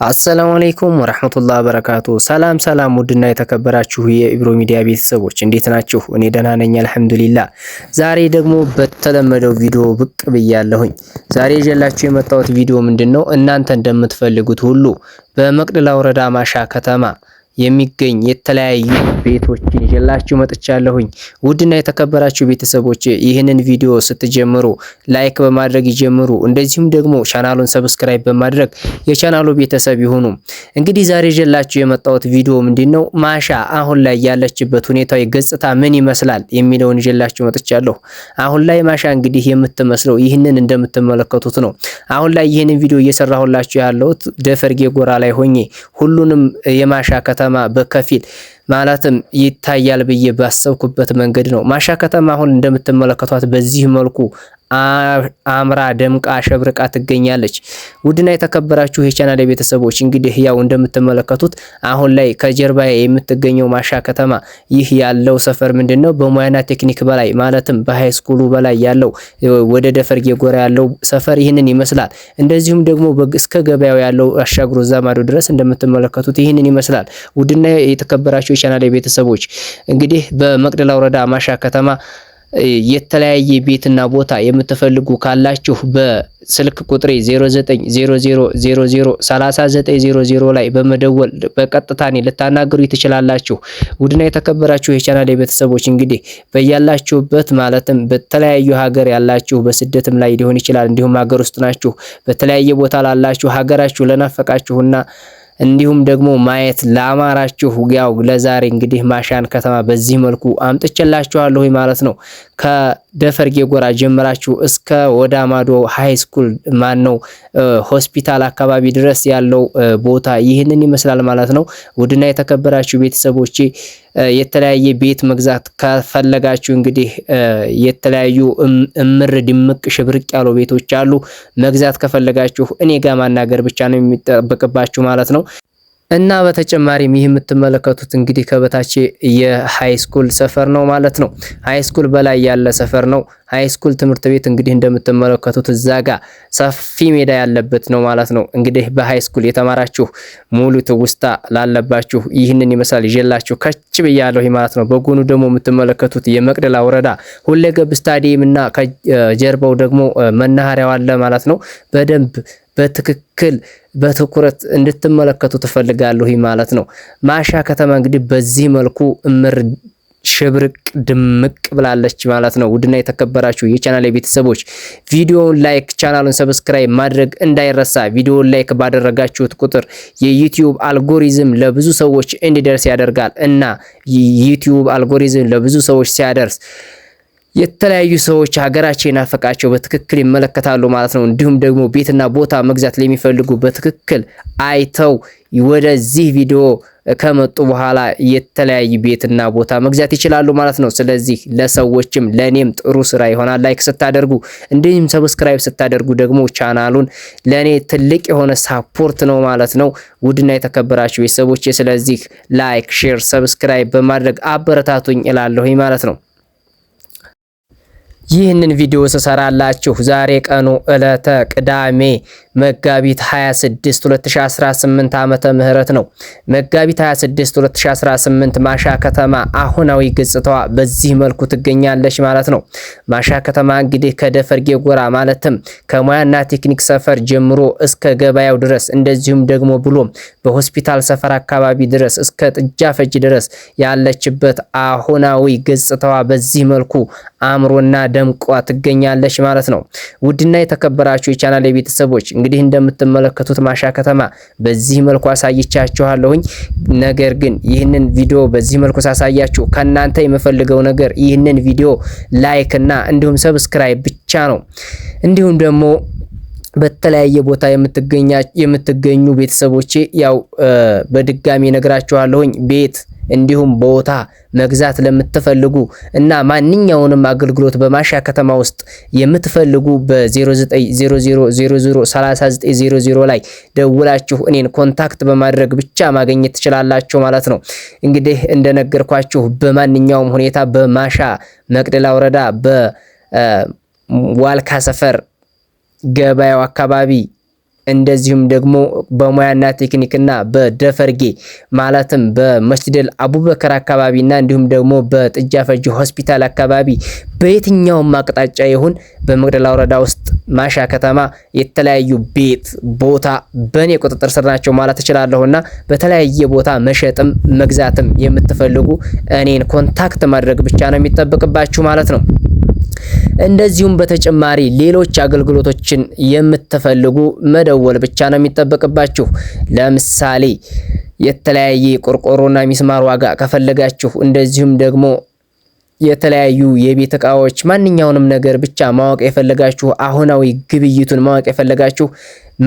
አሰላሙ አለይኩም ወራህመቱላህ በረካቱ። ሰላም ሰላም፣ ውድና የተከበራችሁ የኢብሮ ሚዲያ ቤተሰቦች እንዴት ናችሁ? እኔ ደህና ነኝ አልሐምዱሊላህ። ዛሬ ደግሞ በተለመደው ቪዲዮ ብቅ ብያለሁኝ። ዛሬ ይዤላችሁ የመጣሁት ቪዲዮ ምንድነው? እናንተ እንደምትፈልጉት ሁሉ በመቅደላ ወረዳ ማሻ ከተማ የሚገኝ የተለያዩ ቤቶችን ይዤላችሁ መጥቻለሁኝ። ውድና የተከበራችሁ ቤተሰቦች ይህንን ቪዲዮ ስትጀምሩ like በማድረግ ይጀምሩ። እንደዚሁም ደግሞ ቻናሉን subscribe በማድረግ የቻናሉ ቤተሰብ ይሁኑ። እንግዲህ ዛሬ ይዤላችሁ የመጣሁት ቪዲዮ ምንድነው ማሻ አሁን ላይ ያለችበት ሁኔታዊ ገጽታ ምን ይመስላል የሚለውን ይዤላችሁ መጥቻለሁ። አሁን ላይ ማሻ እንግዲህ የምትመስለው ይህንን እንደምትመለከቱት ነው። አሁን ላይ ይህንን ቪዲዮ እየሰራሁላችሁ ያለሁት ደፈርጌ ጎራ ላይ ሆኜ ሁሉንም የማሻ ከተማ በከፊል ማለትም ይታያል ብዬ ባሰብኩበት መንገድ ነው። ማሻ ከተማ አሁን እንደምትመለከቷት በዚህ መልኩ አምራ ደምቃ ሸብርቃ ትገኛለች። ውድና የተከበራችሁ የቻናል ቤተሰቦች እንግዲህ ያው እንደምትመለከቱት አሁን ላይ ከጀርባ የምትገኘው ማሻ ከተማ ይህ ያለው ሰፈር ምንድነው? በሙያና ቴክኒክ በላይ ማለትም በ high school ኡ በላይ ያለው ወደ ደፈርጌ ጎራ ያለው ሰፈር ይህንን ይመስላል። እንደዚሁም ደግሞ እስከ ገበያው ያለው አሻግሮ እዛ ማዶ ድረስ እንደምትመለከቱት ይህንን ይመስላል። ውድና የተከበራችሁ የቻናል ቤተሰቦች እንግዲህ በመቅደላ ወረዳ ማሻ ከተማ የተለያየ ቤትና ቦታ የምትፈልጉ ካላችሁ በስልክ ቁጥሬ 0900003900 ላይ በመደወል በቀጥታ እኔን ልታናግሩ ትችላላችሁ። ውድና የተከበራችሁ የቻናል ቤተሰቦች እንግዲህ በያላችሁበት ማለትም በተለያዩ ሀገር ያላችሁ በስደትም ላይ ሊሆን ይችላል፣ እንዲሁም ሀገር ውስጥ ናችሁ በተለያየ ቦታ ላላችሁ ሀገራችሁ ለናፈቃችሁና እንዲሁም ደግሞ ማየት ለአማራችሁ ያው ለዛሬ እንግዲህ ማሻን ከተማ በዚህ መልኩ አምጥቼላችኋለሁ ማለት ነው። ከደፈርጌ ጎራ ጀምራችሁ እስከ ወዳማዶ high school ማን ነው ሆስፒታል አካባቢ ድረስ ያለው ቦታ ይህንን ይመስላል ማለት ነው። ውድና የተከበራችሁ ቤተሰቦቼ የተለያየ ቤት መግዛት ከፈለጋችሁ እንግዲህ የተለያዩ እምር ድምቅ ሽብርቅ ያሉ ቤቶች አሉ። መግዛት ከፈለጋችሁ እኔ ጋር ማናገር ብቻ ነው የሚጠበቅባችሁ ማለት ነው። እና በተጨማሪም ይህ የምትመለከቱት እንግዲህ ከበታች የ high school ሰፈር ነው ማለት ነው። High school በላይ ያለ ሰፈር ነው። High school ትምህርት ቤት እንግዲህ እንደምትመለከቱት እዛ ጋ ሰፊ ሜዳ ያለበት ነው ማለት ነው። እንግዲህ በ high school የተማራችሁ ሙሉ ትውስታ ላለባችሁ ይህንን ይመስላል ይዤላችሁ ከች ብያለሁ ማለት ነው። በጎኑ ደግሞ የምትመለከቱት የመቅደላ ወረዳ ሁለገብ ስታዲየም እና ከጀርባው ደግሞ መናኸሪያው አለ ማለት ነው። በደንብ በትክክል በትኩረት እንድትመለከቱ ትፈልጋለሁ ማለት ነው። ማሻ ከተማ እንግዲህ በዚህ መልኩ እምር ሽብርቅ ድምቅ ብላለች ማለት ነው። ውድና የተከበራችሁ የቻናል ቤተሰቦች ቪዲዮውን like፣ ቻናሉን subscribe ማድረግ እንዳይረሳ። ቪዲዮውን like ባደረጋችሁት ቁጥር የዩቲዩብ አልጎሪዝም ለብዙ ሰዎች እንዲደርስ ያደርጋል እና የዩቲዩብ አልጎሪዝም ለብዙ ሰዎች ሲያደርስ የተለያዩ ሰዎች ሀገራቸው የናፈቃቸው በትክክል ይመለከታሉ ማለት ነው። እንዲሁም ደግሞ ቤትና ቦታ መግዛት ለሚፈልጉ በትክክል አይተው ወደዚህ ቪዲዮ ከመጡ በኋላ የተለያዩ ቤትና ቦታ መግዛት ይችላሉ ማለት ነው። ስለዚህ ለሰዎችም ለኔም ጥሩ ስራ ይሆናል like ስታደርጉ፣ እንዲሁም subscribe ስታደርጉ ደግሞ ቻናሉን ለኔ ትልቅ የሆነ support ነው ማለት ነው። ውድና የተከበራችሁ ቤተሰቦቼ ስለዚህ like፣ share፣ subscribe በማድረግ አበረታቱኝ እላለሁኝ ማለት ነው። ይህንን ቪዲዮ ስሰራላችሁ ዛሬ ቀኑ ዕለተ ቅዳሜ መጋቢት 26 2018 ዓመተ ምህረት ነው። መጋቢት 26 2018 ማሻ ከተማ አሁናዊ ገጽታዋ በዚህ መልኩ ትገኛለች ማለት ነው። ማሻ ከተማ እንግዲህ ከደፈርጌ ጎራ ማለትም ከሙያና ቴክኒክ ሰፈር ጀምሮ እስከ ገበያው ድረስ እንደዚሁም ደግሞ ብሎም በሆስፒታል ሰፈር አካባቢ ድረስ እስከ ጥጃ ፈጅ ድረስ ያለችበት አሁናዊ ገጽታዋ በዚህ መልኩ አምሮና ደምቋ ትገኛለች ማለት ነው። ውድና የተከበራችሁ የቻናል ቤተሰቦች እንግዲህ እንደምትመለከቱት ማሻ ከተማ በዚህ መልኩ አሳይቻችኋለሁኝ። ነገር ግን ይህንን ቪዲዮ በዚህ መልኩ ሳሳያችሁ ከእናንተ የምፈልገው ነገር ይህንን ቪዲዮ like እና እንዲሁም subscribe ብቻ ነው። እንዲሁም ደግሞ በተለያየ ቦታ የምትገኙ ቤተሰቦቼ ያው በድጋሚ ነግራችኋለሁኝ ቤት እንዲሁም ቦታ መግዛት ለምትፈልጉ እና ማንኛውንም አገልግሎት በማሻ ከተማ ውስጥ የምትፈልጉ በ0900003900 ላይ ደውላችሁ እኔን contact በማድረግ ብቻ ማግኘት ትችላላችሁ ማለት ነው። እንግዲህ እንደነገርኳችሁ በማንኛውም ሁኔታ በማሻ መቅደላ ወረዳ በዋልካ ሰፈር ገበያው አካባቢ እንደዚሁም ደግሞ በሙያና ቴክኒክና በደፈርጌ ማለትም በመስጂደል አቡበከር አካባቢና እንዲሁም ደግሞ በጥጃ ፈጅ ሆስፒታል አካባቢ በየትኛውም አቅጣጫ ይሁን በመቅደላ ወረዳ ውስጥ ማሻ ከተማ የተለያዩ ቤት ቦታ በእኔ ቁጥጥር ስር ናቸው ማለት እችላለሁና በተለያየ ቦታ መሸጥም መግዛትም የምትፈልጉ እኔን contact ማድረግ ብቻ ነው የሚጠበቅባችሁ ማለት ነው። እንደዚሁም በተጨማሪ ሌሎች አገልግሎቶችን የምትፈልጉ መደወል ብቻ ነው የሚጠበቅባችሁ። ለምሳሌ የተለያየ ቆርቆሮና ሚስማር ዋጋ ከፈለጋችሁ፣ እንደዚሁም ደግሞ የተለያዩ የቤት እቃዎች ማንኛውንም ነገር ብቻ ማወቅ የፈለጋችሁ፣ አሁናዊ ግብይቱን ማወቅ የፈለጋችሁ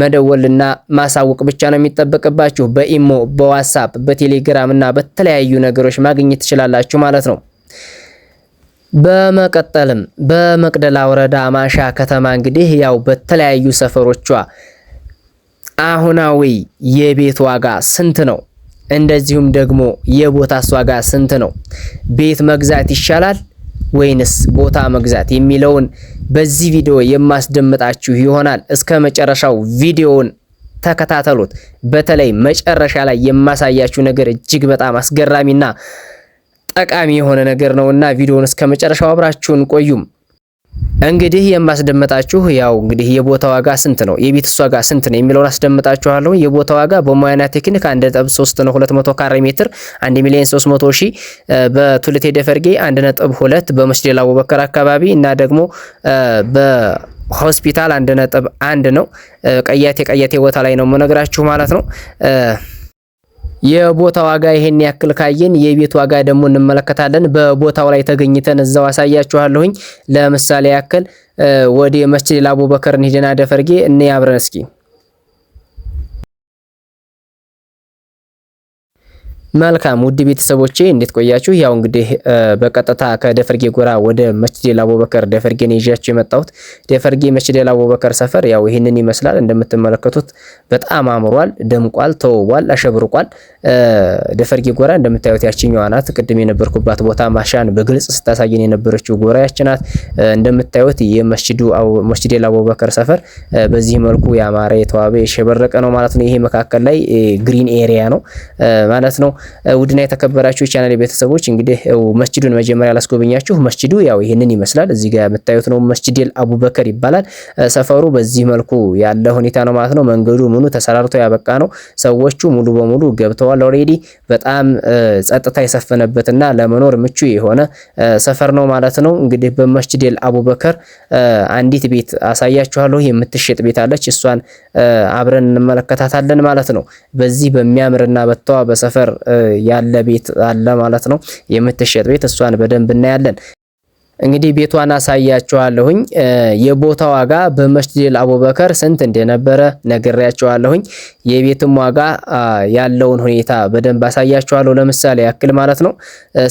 መደወልና ማሳወቅ ብቻ ነው የሚጠበቅባችሁ። በኢሞ፣ በዋትሳፕ፣ በቴሌግራም እና በተለያዩ ነገሮች ማግኘት ትችላላችሁ ማለት ነው። በመቀጠልም በመቅደላ ወረዳ ማሻ ከተማ እንግዲህ ያው በተለያዩ ሰፈሮቿ አሁናዊ የቤት ዋጋ ስንት ነው? እንደዚሁም ደግሞ የቦታስ ዋጋ ስንት ነው? ቤት መግዛት ይሻላል ወይንስ ቦታ መግዛት የሚለውን በዚህ ቪዲዮ የማስደምጣችሁ ይሆናል። እስከ መጨረሻው ቪዲዮውን ተከታተሉት። በተለይ መጨረሻ ላይ የማሳያችሁ ነገር እጅግ በጣም አስገራሚና ጠቃሚ የሆነ ነገር ነውና ቪዲዮውን እስከ መጨረሻው አብራችሁን ቆዩም። እንግዲህ የማስደምጣችሁ ያው እንግዲህ የቦታ ዋጋ ስንት ነው፣ የቤት ዋጋ ስንት ነው የሚለውን አስደምጣችኋለሁ። የቦታ ዋጋ በሙያና ቴክኒክ 1.3 ነው፣ 200 ካሬ ሜትር 1 ሚሊዮን 300 ሺህ፣ በቱልቴ ደፈርጌ 1.2 በመስጂድ አቡበከር አካባቢ እና ደግሞ በሆስፒታል 1.1 ነው። ቀያቴ ቀያቴ ቦታ ላይ ነው የምነግራችሁ ማለት ነው። የቦታ ዋጋ ይሄን ያክል ካየን የቤት ዋጋ ደግሞ እንመለከታለን። በቦታው ላይ ተገኝተን እዛው አሳያችኋለሁኝ። ለምሳሌ ያክል ወደ መስጂድ አቡበከር እንሂድና ደፈርጌ እንይ አብረን እስኪ። መልካም ውድ ቤተሰቦቼ እንዴት ቆያችሁ? ያው እንግዲህ በቀጥታ ከደፈርጌ ጎራ ወደ መስጂድ አቡበከር ደፈርጌ ነው ይዣችሁ የመጣሁት። ደፈርጌ መስጂድ አቡበከር ሰፈር ያው ይህንን ይመስላል። እንደምትመለከቱት በጣም አምሯል፣ ደምቋል፣ ተውቧል፣ አሸብርቋል። ደፈርጌ ጎራ እንደምታዩት ያችኛዋ ናት። ቅድም የነበርኩባት ቦታ ማሻን በግልጽ ስታሳየን የነበረችው ጎራ ያች ናት። እንደምታዩት የመስጂዱ መስጂድ አቡበከር ሰፈር በዚህ መልኩ ያማረ የተዋበ የሸበረቀ ነው ማለት ነው። ይሄ መካከል ላይ green area ነው ማለት ነው። ውድና የተከበራችሁ የቻናል ቤተሰቦች እንግዲህ መስጂዱን መጀመሪያ ላስጎበኛችሁ። መስጂዱ ያው ይህንን ይመስላል። እዚህ ጋር የምታዩት ነው መስጂድ አቡበከር ይባላል። ሰፈሩ በዚህ መልኩ ያለ ሁኔታ ነው ማለት ነው። መንገዱ ምኑ ተሰራርቶ ያበቃ ነው። ሰዎቹ ሙሉ በሙሉ ገብተዋል already። በጣም ጸጥታ የሰፈነበትና ለመኖር ምቹ የሆነ ሰፈር ነው ማለት ነው። እንግዲህ በመስጂድ አቡበከር አንዲት ቤት አሳያችኋለሁ። የምትሸጥ ቤት አለች። እሷን አብረን እንመለከታታለን ማለት ነው። በዚህ በሚያምርና በተዋበ ሰፈር ያለ ቤት አለ ማለት ነው። የምትሸጥ ቤት እሷን በደንብ እናያለን። እንግዲህ ቤቷን አሳያችኋለሁኝ። የቦታ ዋጋ በመስጂድ አቡበከር ስንት እንደነበረ ነግሬያችኋለሁኝ። የቤትም ዋጋ ያለውን ሁኔታ በደንብ አሳያችኋለሁ፣ ለምሳሌ ያክል ማለት ነው።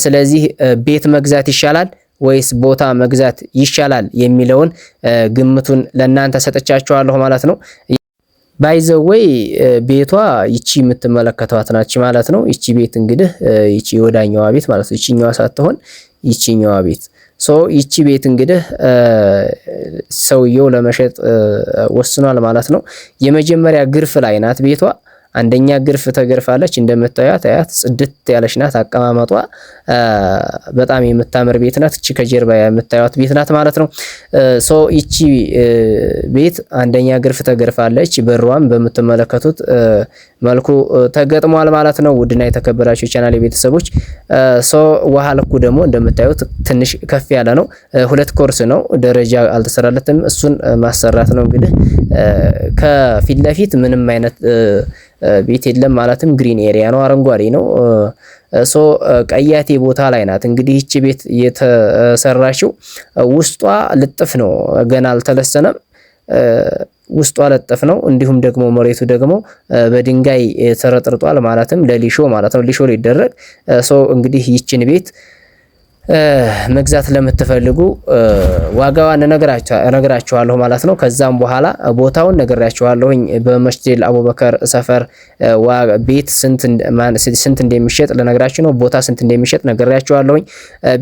ስለዚህ ቤት መግዛት ይሻላል ወይስ ቦታ መግዛት ይሻላል የሚለውን ግምቱን ለእናንተ ሰጥቻችኋለሁ ማለት ነው። By the way ቤቷ ይቺ የምትመለከቷት ናች ማለት ነው። ይቺ ቤት እንግዲህ ይቺ ወዳኛዋ ቤት ማለት ነው። ይቺኛዋ ሳትሆን ይቺኛዋ ቤት so ይቺ ቤት እንግዲህ ሰውየው ለመሸጥ ወስኗል ማለት ነው። የመጀመሪያ ግርፍ ላይ ናት ቤቷ። አንደኛ ግርፍ ተገርፋለች። እንደምታያት አያት ጽድት ያለች ናት። አቀማመጧ በጣም የምታምር ቤት ናት። እቺ ከጀርባ የምታያት ቤት ናት ማለት ነው። So ይቺ ቤት አንደኛ ግርፍ ተገርፋለች። በሯም በምትመለከቱት መልኩ ተገጥሟል ማለት ነው። ውድና የተከበራችሁ የቻናል ቤተሰቦች so ውሃ ልኩ ደግሞ እንደምታዩት ትንሽ ከፍ ያለ ነው። ሁለት ኮርስ ነው። ደረጃ አልተሰራለትም። እሱን ማሰራት ነው እንግዲህ። ከፊት ለፊት ምንም አይነት ቤት የለም ማለትም green area ነው፣ አረንጓዴ ነው። So ቀያቴ ቦታ ላይ ናት እንግዲህ ይቺ ቤት የተሰራችው። ውስጧ ልጥፍ ነው፣ ገና አልተለሰነም። ውስጧ ለጥፍ ነው። እንዲሁም ደግሞ መሬቱ ደግሞ በድንጋይ ተረጥርጧል፣ ማለትም ለሊሾ ማለት ነው። ሊሾ ሊደረግ so እንግዲህ ይችን ቤት መግዛት ለምትፈልጉ ዋጋዋን እነግራችኋለሁ ማለት ነው። ከዛም በኋላ ቦታውን ነግራችኋለሁኝ። በመስጂድ አቡበከር ሰፈር ቤት ስንት እንደሚሸጥ ልነግራችሁ ነው። ቦታ ስንት እንደሚሸጥ ነግራችኋለሁኝ።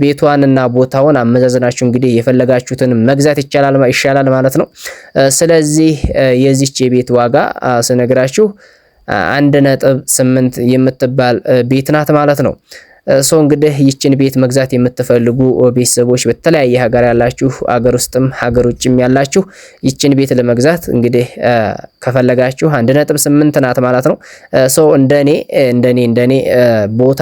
ቤቷንና ቦታውን አመዛዝናችሁ እንግዲህ የፈለጋችሁትን መግዛት ይቻላል ይሻላል ማለት ነው። ስለዚህ የዚች የቤት ዋጋ ስነግራችሁ 1.8 የምትባል ቤት ናት ማለት ነው። So እንግዲህ ይችን ቤት መግዛት የምትፈልጉ ቤተሰቦች በተለያየ ሀገር ያላችሁ፣ ሀገር ውስጥም ሀገር ውጭም ያላችሁ ይችን ቤት ለመግዛት እንግዲህ ከፈለጋችሁ 1.8 ናት ማለት ነው። So እንደኔ ቦታ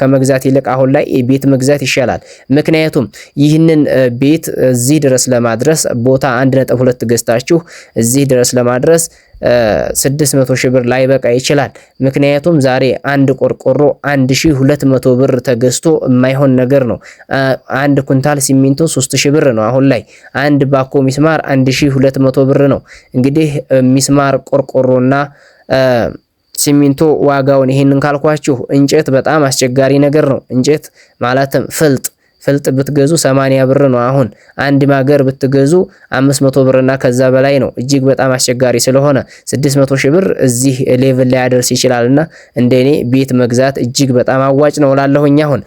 ከመግዛት ይልቅ አሁን ላይ ቤት መግዛት ይሻላል። ምክንያቱም ይህንን ቤት እዚህ ድረስ ለማድረስ ቦታ 1.2 ገዝታችሁ እዚህ ድረስ ለማድረስ 600 ሺህ ብር ላይበቃ ይችላል። ምክንያቱም ዛሬ አንድ ቆርቆሮ 1200 ብር ተገዝቶ የማይሆን ነገር ነው። አንድ ኩንታል ሲሚንቶ 3000 ብር ነው። አሁን ላይ አንድ ባኮ ሚስማር 1200 ብር ነው። እንግዲህ ሚስማር፣ ቆርቆሮና ሲሚንቶ ዋጋውን ይሄንን ካልኳችሁ እንጨት በጣም አስቸጋሪ ነገር ነው። እንጨት ማለትም ፍልጥ ፍልጥ ብትገዙ 80 ብር ነው። አሁን አንድ ማገር ብትገዙ 500 ብርና ከዛ በላይ ነው። እጅግ በጣም አስቸጋሪ ስለሆነ 600 ሺህ ብር እዚህ level ላይ ያደርስ ይችላልና እንደኔ ቤት መግዛት እጅግ በጣም አዋጭ ነው እላለሁኝ አሁን።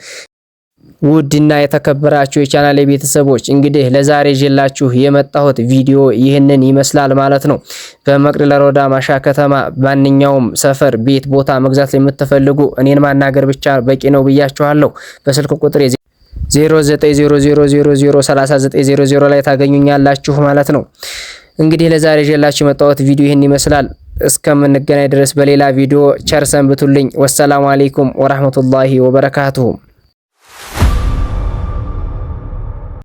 ውድና የተከበራችሁ የቻናሌ ቤተሰቦች እንግዲህ ለዛሬ ይዤላችሁ የመጣሁት ቪዲዮ ይህንን ይመስላል ማለት ነው። በመቅደላ ወረዳ ማሻ ከተማ ማንኛውም ሰፈር፣ ቤት፣ ቦታ መግዛት የምትፈልጉ እኔን ማናገር ብቻ በቂ ነው ብያችኋለሁ። በስልክ ቁጥር 0900003900 ላይ ታገኙኛላችሁ ማለት ነው። እንግዲህ ለዛሬ ይዤላችሁ የመጣሁት ቪዲዮ ይህን ይመስላል። እስከምንገናኝ ድረስ በሌላ ቪዲዮ ቸር ሰንብቱልኝ። والسلام عليكم ورحمة الله وبركاته።